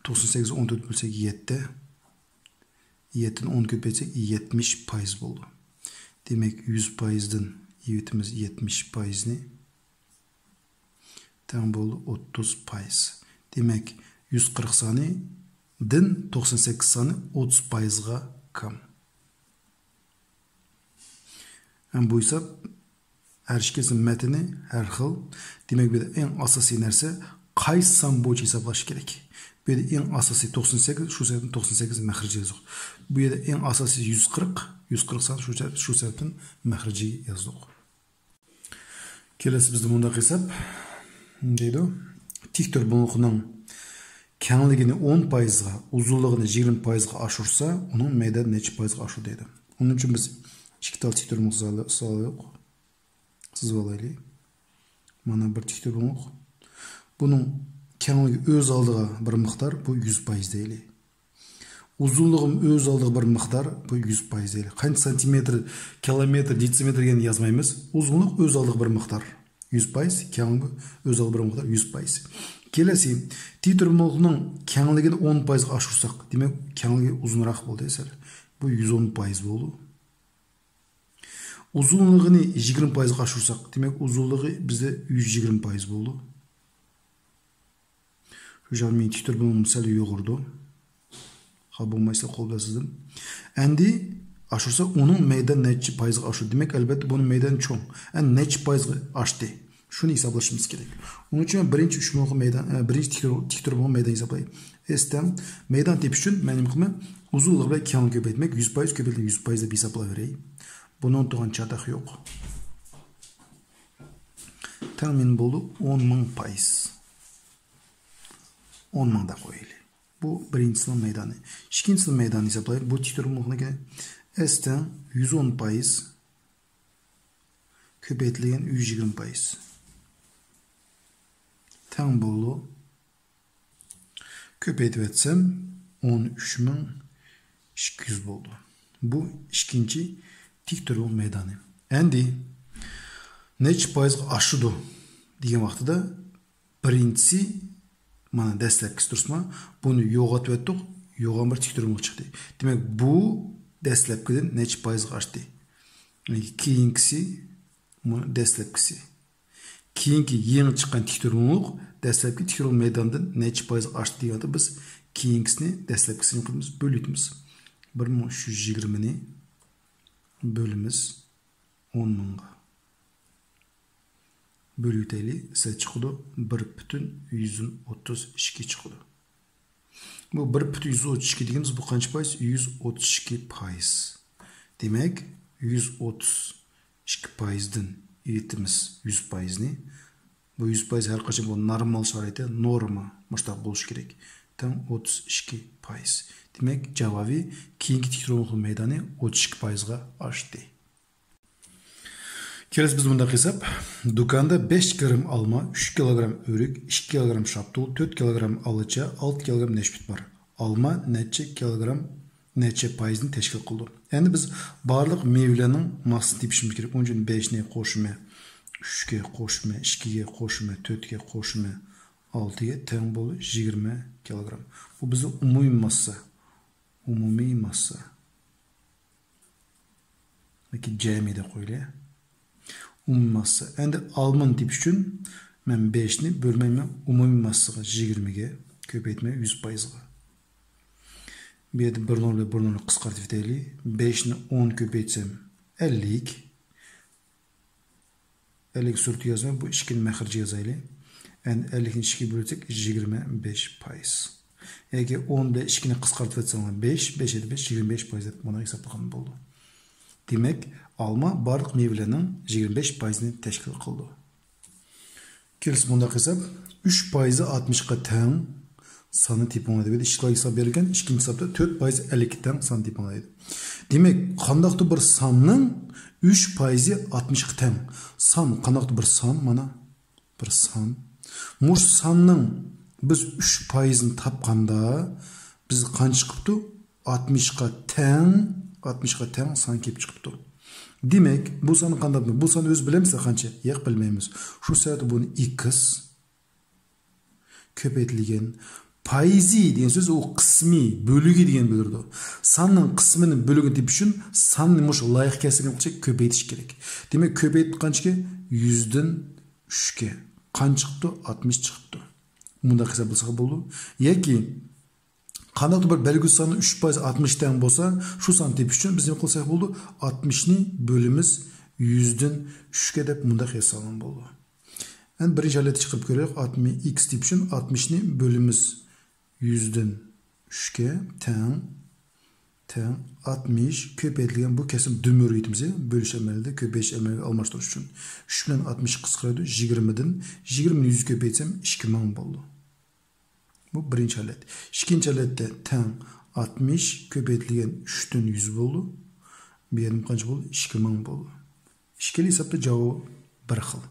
توقسان سەككىزگە ئون تۆت بۆلسەك يەتتە. يەتتىدىن ئون كۆپەيتسەك يەتمىش پايىز بولىدۇ. دېمەك، يۈز پايىزدىن ئېلىۋېتىمىز يەتمىش پايىزنى. تەڭ بولدى ئوتتۇز پايىز. دېمەك، يۈز قىرىق سانىدىن توقسان سەككىز سانى ئوتتۇز پايىزغا كام. ھەم بۇ ھېساب ھەر ئىككىسى مەتنى ھەر خىل. دېمەك، بۇ يەردە ئەڭ ئاساسىي نەرسە قايسى سان بويىچە ھېسابلاش كېرەك. بۇ يەردە ئەڭ ئاساسىي توقسان سەككىز، شۇ سەۋەبتىن توقسان سەككىز مەخرىجى يازدۇق. بۇ يەردە ئەڭ ئاساسىي يۈز قىرىق، يۈز قىرىق سان، شۇ سەۋەب-، شۇ سەۋەبتىن مەخرىجى يازدۇق. كېلەسى بىزدە مۇنداق ھېساب دەيدۇ. تىك تۆربۇڭلۇقنىڭ كەڭلىكىنى ئون پايىزغا، ئۇزۇنلۇقىنى يىگىرمە پايىزغا ئاشۇرسا، ئۇنىڭ مەيدانى نەچچە پايىزغا ئاشىدۇ دەيدۇ. ئۇنىڭ ئۈچۈن بىز ئىككى تال تىك تۆربۇڭلۇق سىزىۋالايلى. مانا بىر تىك تۆربۇڭلۇق. بۇنىڭ كەڭلىكى ئۆز ئالدىغا بىر مىقدار، بۇ يۈز پايىز دەيلى. ئۇزۇنلۇقىمۇ ئۆز ئالدىغا بىر مىقدار، بۇ يۈز پايىز دەيلى. قانچە سانتىمېتىر، كىلومېتىر، دېتسىمېتىر دېگەننى يازمايمىز. ئۇزۇنلۇق ئۆز ئالدىغا بىر مىقدار. يۈز پايىز، كەڭلىكى ئۆز ئالدىغا بىر مىقدار، يۈز پايىز. كېلەسى، تىك تۆربۇڭلۇقنىڭ كەڭلىكىنى ئون پايىزغا ئاشۇرساق، دېمەك، كەڭلىكى ئۇزۇنراق بولدى سەل. بۇ يۈز ئون پايىز بولدى. ئۇزۇنلۇقىنى يىگىرمە پايىزغا ئاشۇرساق، دېمەك، ئۇزۇنلۇقى بىزدە يۈز يىگىرمە پايىز بولدى. شۇ جايدا مېنىڭ تىك تۆربۇڭلۇقۇم سەل يۇغۇرىدۇ. خاپا بولمايسىلەر، قول بىلەن سىزدىم. ئەمدى ئاشۇرسا، ئۇنىڭ مەيدانى نەچچە پايىزغا ئاشىدۇ؟ دېمەك، ئەلۋەتتە، بۇنىڭ مەيدانى چوڭ. ئەمدى نەچچە پايىزغا ئاشتى؟ شۇنى ھېسابلىشىمىز كېرەك. ئۇنىڭ ئۈچۈن مەن بىرىنچى ئۈچ بۇلۇڭلۇققا مەيدان، ئە، بىرىنچى تىك تۆر-، تىك تۆربۇڭلۇققا مەيدان ھېسابلاي. ئېستەڭ، مەيدان تېپىش ئۈچۈن مەن نېمە قىلىمەن؟ ئۇزۇنلۇق بىلەن كەڭلىك كۆپەيتمەك، يۈز پايىز كۆپەيتىلگەن يۈز پايىز دەپ ھېسابلاۋېرەي. بۇنىڭ تۇغان چاتاق يوق. تەڭ مېنىڭ بولدى ئون مىڭ پايىز. ئون مىڭ دەپ قويايلى. بۇ بىرىنچىسىنىڭ مەيدانى. ئىككىنچىسىنىڭ مەيدانى ھېسابلايلى. بۇ تىك تۆربۇڭلۇقنىڭكى ئېستەڭ يۈز ئون پايىز كۆپەيتىلگەن يۈز يىگىرمە پايىز. تەڭ بولدى. كۆپەيتىۋەتسەم، ئون ئۈچ مىڭ ئىككى يۈز بولدى. بۇ ئىككىنچى تىك تۆربۇڭلۇق مەيدانى. ئەمدى نەچچە پايىزغا ئاشىدۇ دېگەن ۋاقتىدا، بىرىنچىسى، مانا دەسلەپكىسى تۇرسىما، بۇنى يوقىتىۋەتتۇق، يوغان بىر تىك تۆربۇڭلۇق چىقتى. دېمەك، بۇ دەسلەپكىدىن نەچچە پايىزغا ئاشتى؟ كېيىنكىسى، مانا دەسلەپكىسى. كېيىنكى يېڭى چىققان تىك تۆربۇڭلۇق دەسلەپكى تىك تۆربۇڭلۇق مەيدانىدىن نەچچە پايىزغا ئاشتى دېگەندە، بىز كېيىنكىسىنى، دەسلەپكىسىنى قىلىمىز، بۆلۈۋېتىمىز. بىر مىڭ ئۈچ يۈز يىگىرمىنى بۆلىمىز ئون مىڭغا. بۆلۈۋېتەيلى، سەل چىقىدۇ، بىر پۈتۈن يۈزدىن ئوتتۇز ئىككى چىقىدۇ. بۇ بىر پۈتۈن يۈز ئوتتۇز ئىككى دېگىنىمىز بۇ قانچە پايىز؟ يۈز ئوتتۇز ئىككى پايىز. دېمەك، يۈز ئوتتۇز ئىككى پايىزدىن ئېلىۋېتىمىز يۈز پايىزنى. بۇ يۈز پايىز ھەر قاچان بۇ نورمال شارائىتى، نورما مۇشۇنداق بولۇشى كېرەك. تەڭ ئوتتۇز ئىككى پايىز. دېمەك، جاۋابى كېيىنكى تىك تۆربۇڭلۇقنىڭ مەيدانى ئوتتۇز ئىككى پايىزغا ئاشتى. كېلەسى بىز مۇنداق ھېساب. دۇكاندا بەش كىلوگرام ئالما، ئۈچ كىلوگرام ئۆرۈك، ئىككى كىلوگرام شاپتۇل، تۆت كىلوگرام ئالىچا، ئالتە كىلوگرام نەشپۈت بار. ئالما نەچچە كىلوگرام، نەچچە پايىزنى تەشكىل قىلىدۇ؟ ئەمدى بىز بارلىق مېۋىلەرنىڭ ماسسىسىنى تېپىشىمىز كېرەك. ئۇنىڭ ئۈچۈن بەشنى قوشىمەن، ئۈچكە قوشىمەن، ئىككىگە قوشىمەن، تۆتكە قوشىمەن، ئالتىگە تەڭ بولىدۇ يىگىرمە كىلوگرام. بۇ بىزنىڭ ئومۇمىي ماسسا. ئومۇمىي ماسسا. ياكى جەمئىي دەپ قويىلى. ئومۇمىي ماسسا. ئەمدى ئالمىنى تېپىش ئۈچۈن مەن بەشنى بۆلمەيمەن ئومۇمىي ماسسىغا، يىگىرمىگە، كۆپەيتمەي يۈز پايىزغا. بۇ يەردە بىر نول بىلەن بىر نولنى قىسقارتىۋېتەيلى. بەشنى ئون كۆپەيتسەم، ئەللىك. ئەللىك سۈرىتى يازىمەن، بۇ ئىككىنى مەخرىجى يازايلى. ئەمدى ئەللىكنى ئىككىگە بۆلسەك، يىگىرمە بەش پايىز. ياكى ئون بىلەن ئىككىنى قىسقارتىۋەتسەڭلار، بەش، بەش يەتتە بەش، يىگىرمە بەش پايىز دەپ مانا ھېسابلىغان بولدى. دېمەك، ئالما بارلىق مېۋىلەرنىڭ يىگىرمە بەش پايىزىنى تەشكىل قىلىدۇ. كېلىسى مۇنداق ھېساب، ئۈچ پايىزى ئاتمىشقا تەڭ ساننى تېپىڭلار دەپ ئىككى خىل ھېساب بېرىلگەن. ئىككىنچى ھېسابتا تۆت پايىزى ئەللىككە تەڭ ساننى تېپىڭلار دەيدۇ. دېمەك، قانداقتۇر بىر ساننىڭ ئۈچ پايىزى ئاتمىشقا تەڭ. سان، قانداقتۇر بىر سان، مانا، بىر سان. مۇشۇ ساننىڭ بىز ئۈچ پايىزىنى تاپقاندا، بىز قانچە چىقىپتۇ؟ ئاتمىشقا تەڭ، ئاتمىشقا تەڭ سان كېلىپ چىقىپتۇ. دېمەك، بۇ ساننى قانداق، بۇ ساننى ئۆزى بىلەمسىلەر قانچە؟ ياق، بىلمەيمىز. شۇ سەۋەبتىن بۇنى ئىكس كۆپەيتىلگەن پايىزى دېگەن سۆز، ئۇ قىسمى، بۆلۈگى دېگەننى بىلدۈرىدۇ. ساننىڭ قىسمىنى، بۆلۈگىنى تېپىش ئۈچۈن ساننى مۇشۇ لايىققا كەلسىگەن قىلىپ كۆپەيتىش كېرەك. دېمەك، كۆپەيتىپ قانچىكى؟ يۈزدىن ئۈچكە. قانچە چىقىپتۇ؟ ئاتمىش چىقىپتۇ. مۇنداق ھېسابلىساق بولىدۇ. ياكى قانداقتۇر بىر بەلگىلىك ساننىڭ ئۈچ پايىزى ئاتمىشقا تەڭ بولسا، شۇ ساننى تېپىش ئۈچۈن بىز نېمە قىلساق بولىدۇ؟ ئاتمىشنى بۆلىمىز يۈزدىن ئۈچكە دەپ مۇنداق يازساڭلار بولىدۇ. ئەمدى بىرىنچى ھالەتنى چىقىرىپ كۆرەيلى. ئاتمىش، ئىكس تېپىش ئۈچۈن ئاتمىشنى بۆلىمىز يۈزدىن ئۈچكە تەڭ، تەڭ ئاتمىش كۆپەيتىلگەن بۇ كەسىر دۆمۈر ئېيتىمىز، بۆلۈش ئەمەلىيىتىدە كۆپەيتىش ئەمەلىيىتىگە ئالماشتۇرۇش ئۈچۈن. ئۈچ بىلەن ئاتمىش قىسقىرىدۇ، يىگىرمىدىن، يىگىرمىنى يۈزگە كۆپەيتسەم، ئىككى مىڭ بولىدۇ. بۇ بىرىنچى ھالەت. ئىككىنچى ھالەتتە تەڭ ئاتمىش كۆپەيتىلگەن ئۈچتىن يۈز بولىدۇ. بۇ يەردىن قانچە بولىدۇ؟ ئىككى مىڭ بولىدۇ. ئىككىلا ھېسابتا جاۋابى بىر خىل.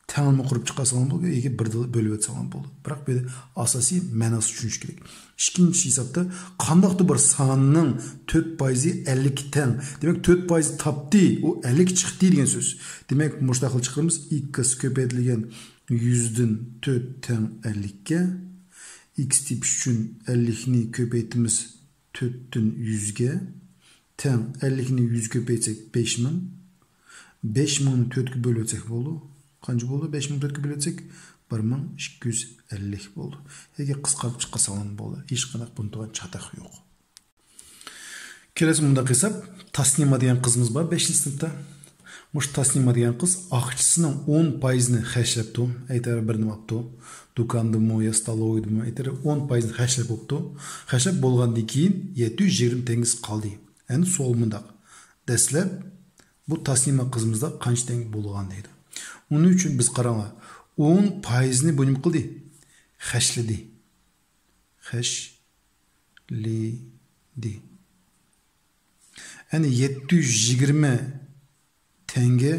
تەڭلىمە قۇرۇپ چىقارساڭلار بولىدۇ ياكى بىردىنلا بۆلۈۋەتسەڭلار بولىدۇ. بىراق بۇ يەردە ئاساسىي مەناسى چۈشىنىش كېرەك. ئىككىنچى ھېسابتا قانداقتۇر بىر ساننىڭ تۆت پايىزى ئەللىككە تەڭ. دېمەك، تۆت پايىزنى تاپتى، ئۇ ئەللىك چىقتى دېگەن سۆز. دېمەك، مۇشۇنداق قىلىپ چىقىرىمىز، ئىكس كۆپەيتىلگەن يۈزدىن تۆت تەڭ ئەللىككە. ئىكس تېپىش ئۈچۈن ئەللىكنى كۆپەيتىمىز تۆتتىن يۈزگە. تەڭ ئەللىكنى يۈز كۆپەيتسەك، بەش مىڭ. بەش مىڭنى تۆتكە بۆلۈۋەتسەك بولىدۇ. قانچە بولىدۇ؟ بەش مىڭنى تۆتكە بۆلۈۋەتسەك، بىر مىڭ ئىككى يۈز ئەللىك بولىدۇ. ياكى قىسقارتىپ چىقارساڭلار بولىدۇ. ھېچقانداق بۇنى تۇرغان چاتاق يوق. كېلەسى مۇنداق ھېساب، تاسنىما دېگەن قىزىمىز بار بەشىنچى سىنىپتا. مۇشۇ تاسنىما دېگەن قىز ئاقچىسىنىڭ ئون پايىزىنى خەجلەپتۇ، ئەيتەر بىر نېمە ئاپتۇ، دۇكاندىمۇ يا ستالوۋىيدىمۇ، ئەيتەر ئون پايىزىنى خەجلەپ بوپتۇ. خەجلەپ بولغاندىن كېيىن يەتتە يۈز يىگىرمە تەڭگىسى قالدى. ئەمدى سوئال مۇنداق، دەسلەپ بۇ تاسنىما قىزىمىزدا قانچە تەڭگە بولغان دەيدۇ. ئۇنىڭ ئۈچۈن بىز قاراڭلار، ئون پايىزنى بۇ نېمە قىلدى؟ خەجلىدى. خەجلىدى. ئەنە يەتتە يۈز يىگىرمە تەڭگە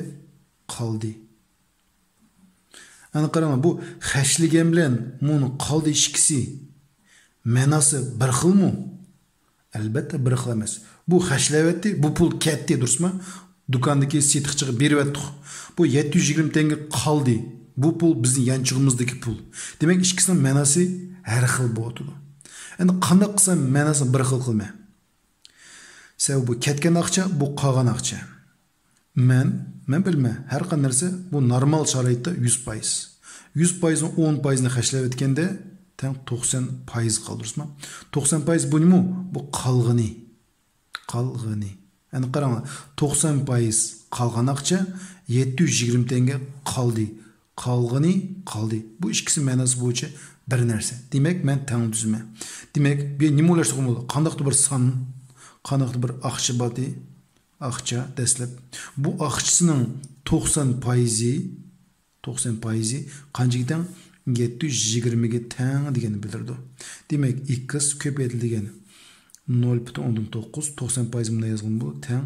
قالدى. ئەنە قاراڭلار، بۇ خەجلىگەن بىلەن مۇنۇ قالدى ئىككىسى مەناسى بىر خىلمۇ؟ ئەلبەتتە، بىر خىل ئەمەس. بۇ خەجلەۋەتتى، بۇ پۇل كەتتى، دۇرۇسمۇ؟ دۇكاندىكى سېتىقچىغا بېرىۋەتتۇق. بۇ يەتتە يۈز يىگىرمە تەڭگە قالدى. بۇ پۇل بىزنىڭ يانچۇقىمىزدىكى پۇل. دېمەك، ئىككىسىنىڭ مەناسى ھەر خىل بولۇۋاتىدۇ. ئەمدى قانداق قىلسام مەناسىنى بىر خىل قىلىمەن؟ سەۋەبى بۇ كەتكەن ئاقچا، بۇ قالغان ئاقچا. مەن، مەن بىلىمەن، ھەر قانداق نەرسە بۇ نورمال شارائىتتا يۈز پايىز. يۈز پايىزنىڭ ئون پايىزىنى خەجلەۋەتكەندە تەڭ توقسان پايىز قالدى، دۇرۇسمۇ؟ توقسان پايىز بۇ نېمە؟ بۇ قالغىنى. قالغىنى. ئەنە قاراڭلار، توقسان پايىز قالغان ئاقچا، يەتتە يۈز يىگىرمە تەڭگە قالدى. قالغىنى قالدى. بۇ ئىككىسى مەناسى بويىچە بىر نەرسە. دېمەك، مەن تەڭ تۈزىمەن. دېمەك، بۇ نېمە ئويلاشتۇرغىلى بولىدۇ؟ قانداقتۇر بىر سان، قانداقتۇر بىر ئاقچا باردى. ئاقچا دەسلەپ. بۇ ئاقچىسىنىڭ توقسان پايىزى، توقسان پايىزى قانچىگە تەڭ؟ يەتتە يۈز يىگىرمىگە تەڭ دېگەننى بىلدۈرىدۇ. دېمەك، ئىكس كۆپەيتىلگەن نول پۈتۈن ئوندىن توققۇز، توقسان پايىز مۇنداق يازغىلى بولىدۇ، تەڭ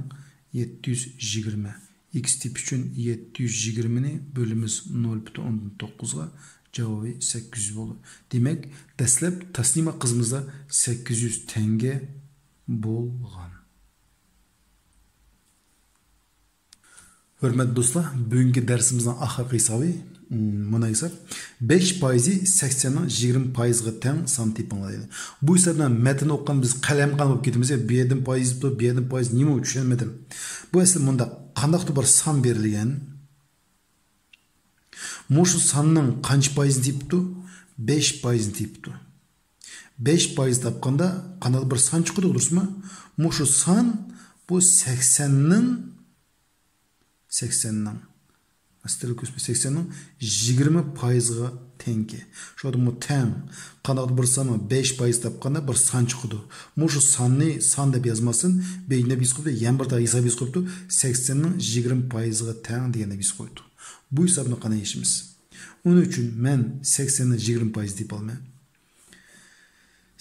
يەتتە يۈز يىگىرمە. ئىكس تېپىش ئۈچۈن يەتتە يۈز يىگىرمىنى بۆلىمىز نول پۈتۈن ئوندىن توققۇزغا، جاۋابى سەككىز يۈز بولىدۇ. دېمەك، دەسلەپ تاسنىما قىزىمىزدا سەككىز يۈز تەڭگە بولغان. ھۆرمەتلىك دوستلار، بۈگۈنكى دەرسىمىزنىڭ ئاخىرقى ھېسابى، مم، مانا ھېساب. بەش پايىزى سەكسەننىڭ يىگىرمە پايىزىغا تەڭ سان تېپىڭلار دېدى. بۇ ھېسابنى مەتننى ئوقۇغاندا بىز قەلەمقان بولۇپ كېتىمىز، يا بۇ يەردىن پايىز يېزىپتۇ، بۇ يەردىن پايىز نېمە، ئۇ چۈشەنمىدىم. بۇ ئەسلى مۇنداق، قانداقتۇر بىر سان بېرىلگەن. مۇشۇ ساننىڭ قانچە پايىزىنى تېپىپتۇ؟ بەش پايىزىنى تېپىپتۇ. بەش پايىز تاپقاندا قانداق بىر سان چىقىدۇ، دۇرۇسمۇ؟ مۇشۇ سان بۇ سەكسەننىڭ، سەكسەننىڭ، ئاستىرلىك ئۆسمە سەكسەننىڭ يىگىرمە پايىزغا تەڭكەن. شۇ ئادەممۇ تەڭ. قانداقتۇر بىر ساننىڭ بەش پايىز تاپقاندا بىر سان چىقىدۇ. مۇشۇ ساننى سان دەپ يازماستىن، بەينە بىز قويۇپتۇ، يەنە بىر تاغ ھېساب يېزىپ قويۇپتۇ، سەكسەننىڭ يىگىرمە پايىزغا تەڭ دېگەن دەپ يېزىپ قويۇپتۇ. بۇ ھېسابنى قانداق يېشىمىز؟ ئۇنىڭ ئۈچۈن مەن سەكسەننىڭ يىگىرمە پايىزى دەپ ئالىمەن.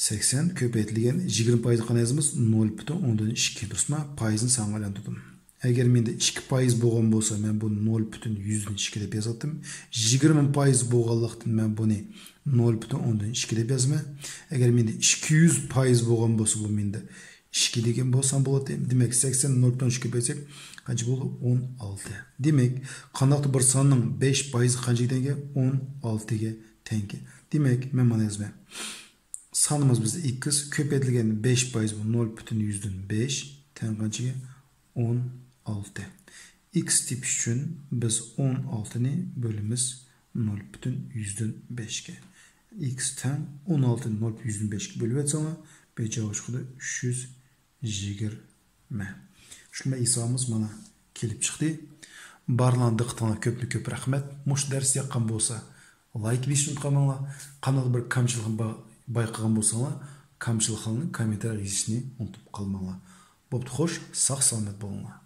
سەكسەن كۆپەيتىلگەن يىگىرمە پايىز قانداق يازىمىز؟ نۆل پۈتۈن ئوندىن ئىككى، دۇرۇسمۇ؟ پايىزنى سانغا ئايلاندۇردۇم. ئەگەر مېنىڭدە ئىككى پايىز بولغان بولسا، مەن بۇ نۆل پۈتۈن يۈزدىن ئىككى دەپ يازاتتىم. يىگىرمە پايىز بولغانلىقتىن مەن بۇنى نۆل پۈتۈن ئوندىن ئىككى دەپ يازىمەن. ئەگەر مېنىڭدە ئىككى يۈز پايىز بولغان بولسا، بۇ مېنىڭدە ئىككى دېگەن بولسام بولاتتى. دېمەك، سەكسەن نۆل پۈتۈن ئىككى كۆپەيتسەك قانچە بولدى؟ ئون ئالتە. دېمەك، قانداقتۇر بىر ساننىڭ بەش پايىزى قانچىگە تەڭكەن؟ ئون ئالتىگە تەڭكەن. دېمەك، مەن مانا يازىمەن. سانىمىز بىزدە ئىكس، كۆپەيتىلگەن بەش پايىز، بۇ نۆل پۈتۈن يۈزدىن بەش، تەڭ قانچىگە؟ ئون ئالتە. ئىكس تېپىش ئۈچۈن بىز ئون ئالتىنى بۆلىمىز نۆل پۈتۈن يۈزدىن بەشكە. ئىكس تەڭ ئون ئالتىنى نۆل پۈتۈن يۈزدىن بەشكە بۆلۈۋەتسەڭلار، بۇ جاۋاب چىقىدۇ ئۈچ يۈز يىگىرمە. شۇنداق ھېسابىمىز مانا كېلىپ چىقتى. بارلارنىڭ دىققىتىڭلارغا كۆپمۇ كۆپ رەھمەت. مۇشۇ دەرس ياققان بولسا، لايك بېسىشنى ئۇنتۇپ قالماڭلار. قانالدا بىر كەمچىلىكنى با-، بايقىغان بولساڭلار، كەمچىلىكلەرنى كوممېنتارىيە يېزىشنى ئۇنتۇپ قالماڭلار. بوپتۇ، خوش، ساق-سالامەت بولۇڭلار.